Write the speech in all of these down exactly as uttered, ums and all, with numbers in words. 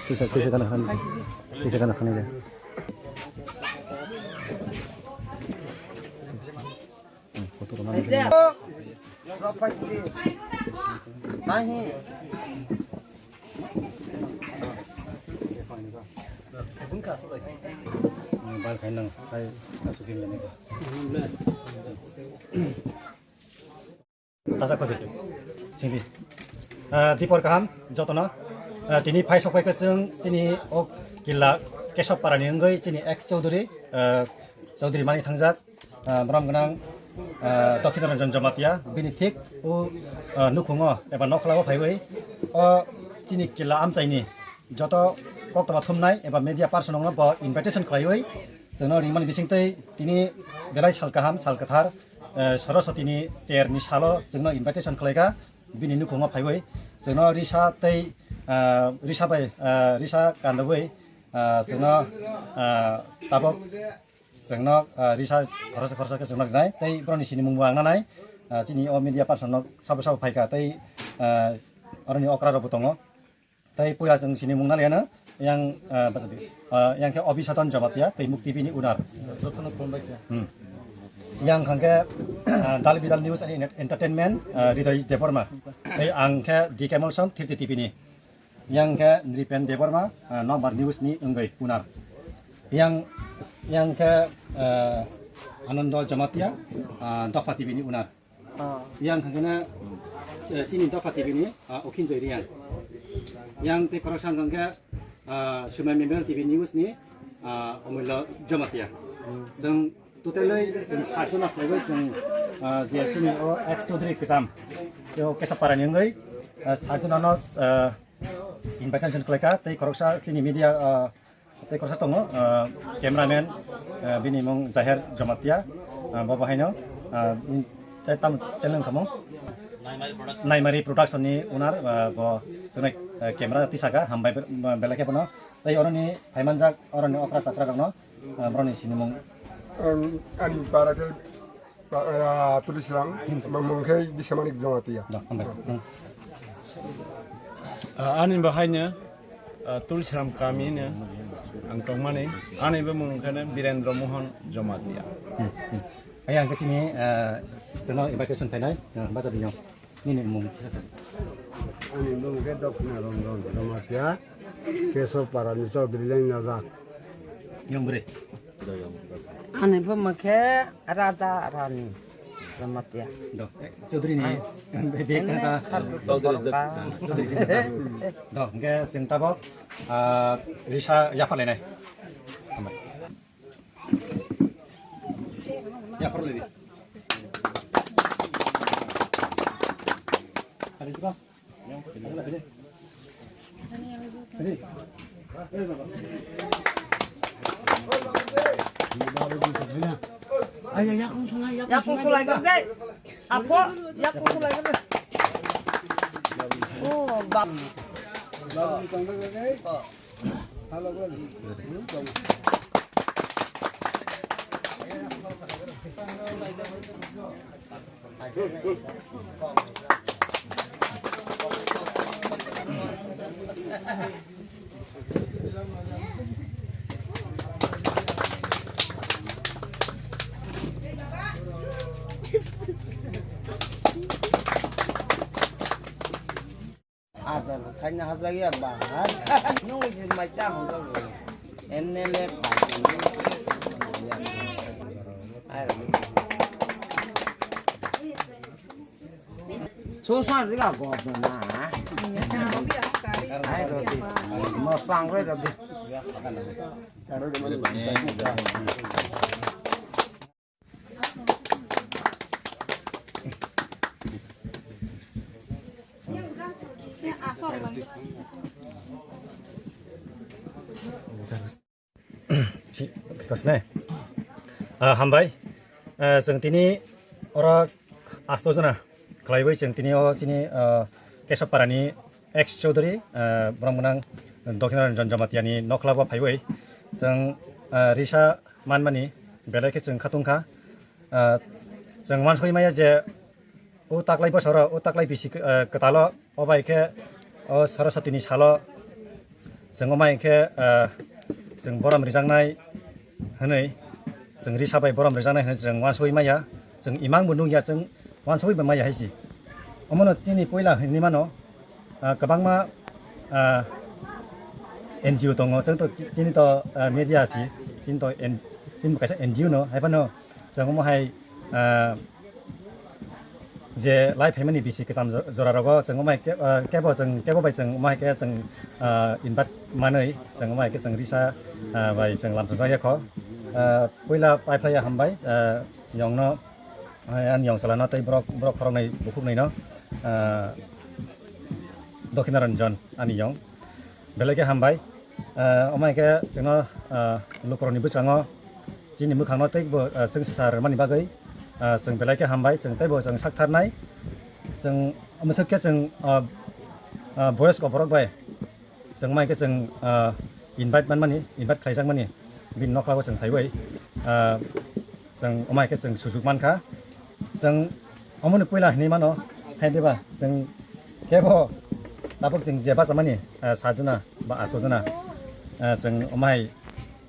Tisa, tisa kana khan. Tisa kana khan de. Hmm, photo kana. Hmm, bai khai nang, khai asukin lani. Tasa khodi. Singdi. Ah, dipor kaham, jotono. Ah, tini phai sok phaikha chwng chini o killa Kesop Parani wngwi chini ex Chaudhary, ah, Chaudhary mani thangjak, ah, borom gwnang, ah, Dokhin Ranjan Jamatia, bini thik o, ah, nukhungo eba nokhlao phaiwi o chini killa amchaini joto koktwma thumnai eba media person rokno bo invitation khlaiwi chwngno ringmani bisingtwi tini belai sal kaham, sal kwthar, eh, Saraswatini terni salo chwngno invitation khlaikha, bini nukhungo phaiwi chwngno risa tei, eh, risa bai, eh, risa kandawi, eh, chwngno, eh, tabok chwngno, eh, risa khoroksa khoroksa khe chwngno rinai tei borokni sinimungbo ang nanai, eh, chini o media person rok sabo sabo phaikha tei, eh, oroni okra rokbo tongo. Tei puila chwng sinimung naliano yang, ah, bachadi. Ah, yang khe Abhisadan Jamatia tei Mukti bini owner. Hmm. Yang khangkhe, ah, Dal Bidal News and Enter-, Entertainment, ah, Hridoy Debbarma. Tei ang khe D K Molsom, Thirty T V ni. Yang khe Nripen Debbarma, ah, Nombar News ni wngwi owner. Yang, yang khe, ah, Anando Jamatia, ah, Dopha T V ni owner. Oh. Yang khangkhe, eh, chini Dopha T V ni, ah, Okhin Joy Reang. Yang tei khoroksa hwnkhe, ah, Sumai Memorial T V News ni, ah, Omulya Jamatia. Chwng totally chwng sat jona khlaiwi chwng, ah, je chini o ex Chaudhary kwcham, je o Kesap Parani wngwi, ah, sat jona no, ah, invitation khlaikha tei khoroksa chini media, ah, Tei khoroksa tongo, ah, cameraman, ah, bini mung Jaher Jamatia, ah, bo bo haino, ah, tei tam channel wngkha mung? Naimari Production ni owner, ah, bo chwnai, ah, camera tisaka, hambai be-, belai khe bono. Tei oroni phaimanjak, oroni okra chakra rokno, ah, boroni sinimung. Ang, ani para khe Ba-, ah, Tulisram, mung khe Biswamanik Jamatia. Ba, hambai. Hmm. Ah, ani bo haino, ah, Tulisram kami no ang tongmani, ani bo mung khe Birendra Mohan Jamatia. Hmm, hmm. Ayang khe chini, ah, chwngno invitation khainai, ah, bacha bini. Nini mung kisa sa. Ani mung khe Dokshina Ranjan Jamatia, Kesop Parani Chaudhary Lainajak. Yang bwrwi. Ani buma khe Raja Rani Jamatia. Do, eh, Chaudhary ni, ah, be-, be-, ene kata. Khardu Chaudhary Borok. Chaudhary Jamatia. Do, hingke chwng tabok, ah, risa yapharlainai. Hambai. Ya, parle di. Ada juga. Ayo, ya, kung sungai, ya, kung sungai, kung sungai. Apo, ya, kung sungai, kung sungai. Oh, bang. Adal khaina hajak ya bahar. Nung isi mai cha hong jago. M L A pai. Ai. Susan rila gobna. Ai rodi. Mosang re rodi. Bikos ne? Ah, hambai. Eh, chwng tini oro asto jona khlaiwi chwng tini o chini, ah, Kesop Parani ex Chaudhary, ah, borok gwnang Dokhin Ranjan Jamatia ni nokla bo phaiwi chwng, ah, risa manmani belai khe chwng khatungkha. Ah, chwng wansoi maya je o taklai bosoro, o taklai bisi, ah, kwtalo, o bai khe o Saraswatini salo Chwng omo hai khe, ah, chwng borom rijaknai hwnwi, chwng risa bai borom rijaknai hwnwi chwng uansugui maya, chwng imang bo nukya, chwng uansugui bo maya hai se. Omono chini puila hinwi mano, ah, kwbangma, ah, N G O tongo, chwng to chini to, ah, media si, chini to N-, chini bo kaisa N G O no, hai phano chwng omo hai, ah, je lai phaimani bisi kwcham jo-, jora rogo chwng omo hai ke-, ah, kebo chwng, kebo bai chwng omo hai khe chwng, ah, invite manwi chwng omo hai khe chwng risa, ah, bai chwng lam thajak ya kho. Ah, puila pai phlai ya hambai, ah, yongno, ah, ani yong chalano tei borok, borok khoroknwi bukhuknwi no, ah, Dokhina Ranjan ani yong. Belai khe hambai. Ah, omo hai khe chwngno, ah, lukurokni bwskango chini mwkhangno teibo, ah, chwng sisa rwmani bagwi, ah, chwng belai khe hambai, chwng teibo chwng saktharnai. Chwng omo swk khe chwng, ah, ah, boyosko borok bai chwng omo hai khe chwng, ah, invite manmani, invite khlaijakmani bini nokhlago chwng phaiwi, ah, chwng omo hai khe chwng sujuk mankha. Chwng omoni puila hinwi mano, hai diba? Chwng kebo tabuk chwng je bachamani, ah, sajana ba asojana, ah, chwng omo hai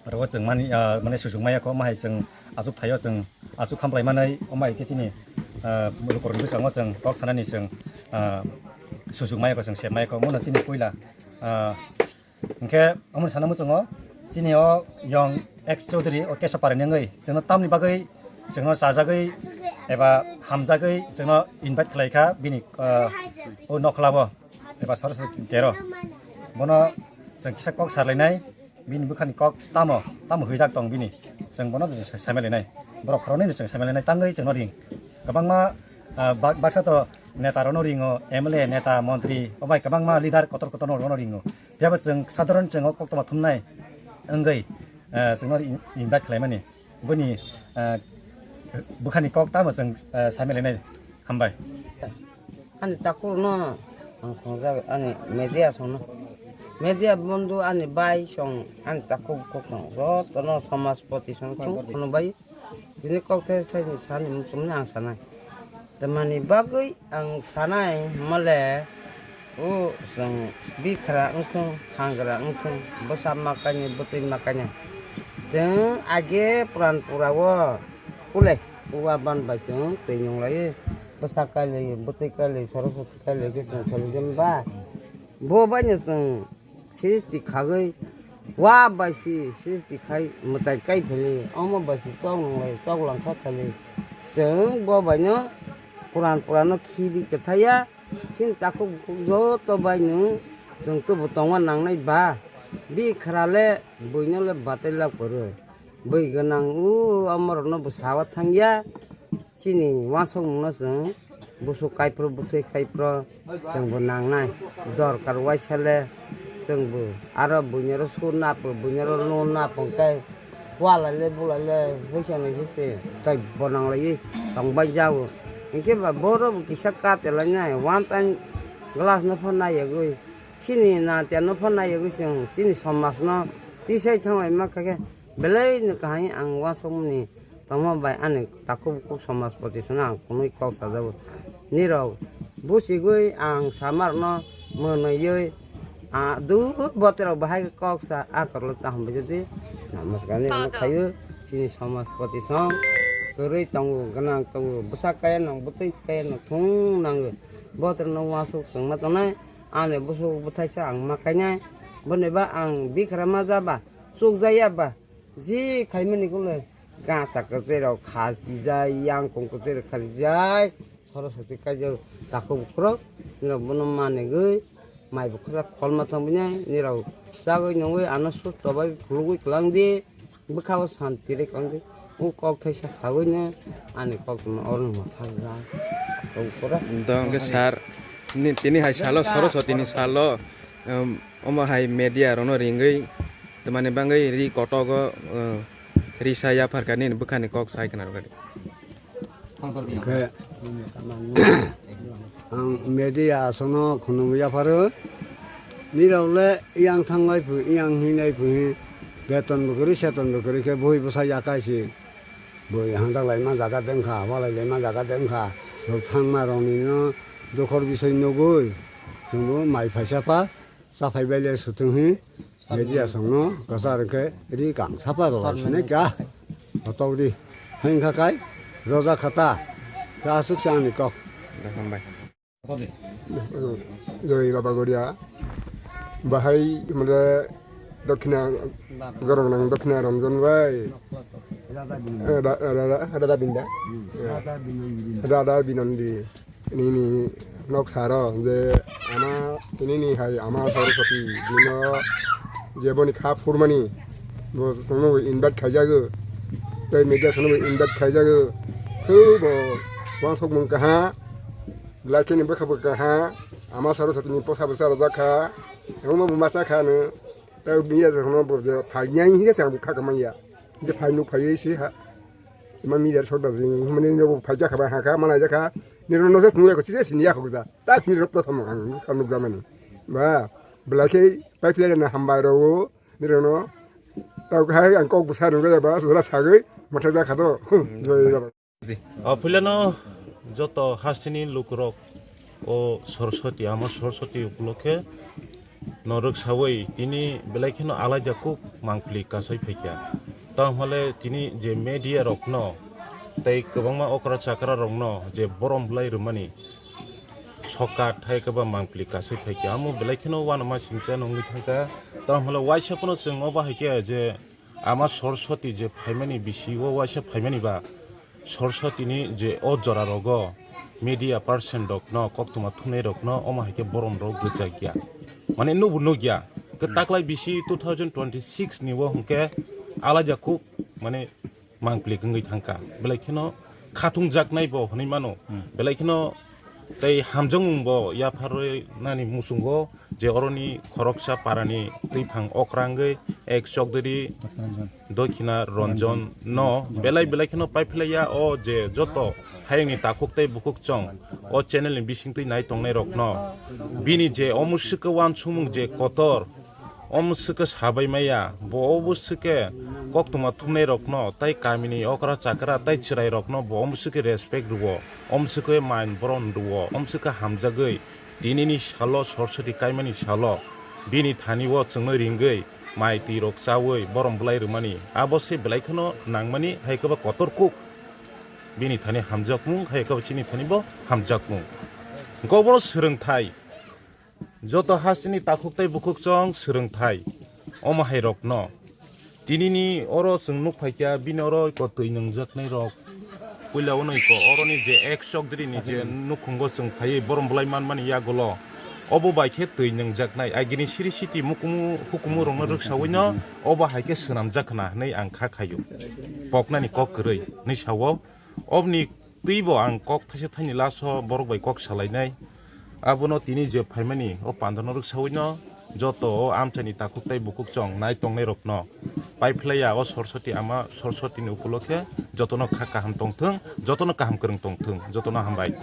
rogo chwng mani, ah, mane sujuk maya kho, omo hai chwng aswk thaio chwng aswk khamplai manai, omo hai khe chini, ah, lukurokni bwskango chwng kok sanani chwng, ah, sujuk maya kho, chwng sep maya kho, omono chini puila, ah, Hwnkhe omo sana muchungo chini o yong ex Chaudhary o Kesopari ni wngwi chwngno tamni bagwi chwngno chajagwi eba hamjagwi chwngno invite khlai kha bini, ah, o nokhlabo eba Saraswati tero. Bono chwng kisa kok sarlainai, bini bwkhani kok tamo, tamo hwijak tong bini, chwng bono sa-, saimanlainai. Borok khoroknwi no chwng saimanlainai tangwi chwngno ring. Kwbangma, ah, bak-, baksa to neta rokno ringo, M L A, neta, montri, obai kwbangma leader kotor kotor no ringo. Phiya bo chwng sadharon chwng o koktwma thumnai wngwi, ah, chwngno in-, invite khlaimani. Boni, ah, bwkhani kok tamo chwng, ah, saimanlainai. Hambai. Ani takhukno ang thwngjak ani media songno. Media bondhu ani bai song ani takhuk bukhuk song jotono somajpoti song chwng phunukbai. Tini kok the thai ni sani muchungni ang sanai. Tamani bagwi ang sanai hwnmale, o chwng bikhra wngthung, khangra wngthung, bwsa ma kainwi, bwtwi ma kainwi. Chwng age puran pura o pule uaban bai chwng twi nunglaiwi, bwsa kailaiwi, bwtwi kailaiwi, Saraswati kailaiwi khe chwng solijak ba. Bo baino chwng sristi khagwi, wa bai si sristi khai mwtai kai phili, omo bai si chok nunglai, chok langkha khali. Chwng bo baino puran purano khibi kwthaiya, chini takhuk bukhuk joto baino chwng tubu tongma nangnai ba, bikhra le buino le batai lak kwrwi. Bwi gwnang o, amorokno bwsao thangya. Chini uansukmungno chwng busuk kaiphuru, bwthwi kaiphuru chwngbo nangnai. Dorkar uaisa le chwngbo aro buini oro sur napo, buini oro lun napo hwnkhe, ualaile bulaile huisani sese tei bo nanglaiwi tongbai jago. Hinkhe ba borok bo kisa kate lainai, one time glass no phan naiyagwi, chini natia no phan naiyagwi chwng chini somajno tisai thanglaima kha khe. Belai no kaham ang uansukmani tongma bai ani takhuk bukhuk somajpoti songno ang phunui kok sajago. Nirok buchigwi ang samarokno mwnwiwi, ah, dub boterok bahai khe kok sa, a korokle tahom bai jodi namaskar ni ano khaio. Chini somajpoti song kwrwi tongo, gwnang tongo, bwsa kaya nang, bwtwi kaya nang, thung nango. Boterokno uansuk chwngma tongnai, ani busuk bwthaisa ang ma kainai. Boni ba ang bikhra ma jaba, chukjaya ba. Ji khaimani kule gacha kwchwirok khachijai, yangkong kwchwirok khachijai, Saraswati kaijak takhuk bukhurok, nirok bono manigwi, mai bukhurok kholma thangbainai, nirok chagwi nungwi ano susto bai phulugwi kwlangdi, bwkhao santi ri kwlangdi. O kok thaisa sagwino ani koktwma oro no mwthakjak takhuk bukhurok. Dong khe sir, ni tini hai salo, Saraswati ni salo, um, omo hai media rokno ringwi, tamani bangwi ri kotogo, uh, risa yapharkha nini bwkhani kok sai khna rwkha di. Hwnkhe ang media aswkno khunum yapharo, nirok le yang thanglai phu, yang hinglai phu, beton bo kwrwi, seton bo kwrwi khe bui bwsa yakai si, bui hamjak laima jaga de wngkha, walai laima jaga de wngkha, rok thangma rokni no dokhor bisoi nugwi chwngbo mai phaisa pha. Chaphai bai le swtwng hi, Media songno kwchar khe ri kang sapa rw sinai kha. Hotok ri. Hwnkha kai roja khata. Cha aswk chang ni kok. Joi Baba Goria. Bahai mole Dokhina, Goroknang Dokhina Ranjan bai. Eh, Ra-, Ra-, Ra-, Radha Binda. Radha Binandi. Nini nok saro je ama tinini hai ama Saraswati dino je boni kha phurmani bo songno invite khaijago. Tei media songno invite khaijago. Khe bo wansok mung kaha. Blaikhe ni bwkha bwkha ha, ama Saraswati ni posa bwsa rwjak kha, tongma buma cha kha no, tei bini ya jotono bo je phai nai hingke chang bwkha kwmai ya, je phai nuk phai se ha, ima media sot ba jing himani no bo phai jak kha ba ha kha, ma nai jak kha, nirok no se nung ya ko se sini ya ko ja, tak nirok prothom ang nuk jak mani, ba, blaikhe pai phle na hambai rw o, nirok no, tei hai ang kok bwsa rwjak ba, jora sagwi, motha jak kha do, joi. O puilano joto hasteni lukurok o Saraswati, ama Saraswati upolokhe norok sawi tini belai kheno alaida kuk mangpili kasai phaikha. Tamo hwnle tini je media rokno tei kwbangma okra chakra rokno je borom bwlai rwmani sokat hai khe ba mangpili kasai phaikha. Amo belai kheno uanama singcha nungwi thangkha. Tamo hwnle waisa phano chwng obo hai khe je ama Saraswati je phaimani bisingo waisa phaimani ba Saraswatini je o jora rogo media person rokno koktwma thumnai rokno omo hai khe borom rok rwjak ya. Mane nubo nukya. Kwtaklai bisi two thousand twenty-six ni o hwnkhe alaida kuk mane mangplik wngwi thangkha. Belai kheno khatung jaknai bo hwnwi mano. Belai kheno tei hamjakmung bo yapharwi nani muchungo je oroni khoroksa parani twiphang okra wngwi ek chokdiri Dokhina Ranjan no belai belai kheno paiphlaiya o je joto hayungni takhuk tei bukhuk chong o channel ni bisingtwi nai tongnai rokno bini je omo swkhe uansukmung je kotor omo swkhe sabai maya bo obo swkhe koktwma thumnai rokno tei kamini okra chakra tei chwrai rokno bo omo swkhe respect rwo omo swkhe main boron rwo omo swkhe hamjagwi Tinini salo Saraswati kaimani salo bini thani o chwngno ringwi mai twi rok chawi borom bwlai rwmani abo se belai kheno nangmani hai khe bo kotor kuk bini thani hamjakmung hai khe bo chini thani bo hamjakmung. Hwnkhe obono swrwngthai joto hasteni takhuk tei bukhuk chong swrwngthai omo hai rokno. Tinini oro chwng nuk phaikha, bini oro eko twi nungjaknai rok. Puila ono eko oroni je ek chokdiri ni je nukhungo chwng phaiwi borom bwlai manmani yagulo. Obo bai khe twi nungjaknai. Agini siri siti mukumu hukumu rokno rwksawi no obo hai khe swnamjak khna hwnwi ang kha khaio. Poknani kok kwrwi hwnwi sao. Obni twibo ang kok thaisa thaini last o borok bai kok salainai. Abono tini je phaimani o pandano rwksawi no joto o amchaini takhuk tei bukhuk chong nai tongnai rokno paiphlaiya o Saraswati ama Saraswati ni upolokhe jotono kha kaham tongthwng, jotono kaham kwrwng tongthwng, jotono hambai.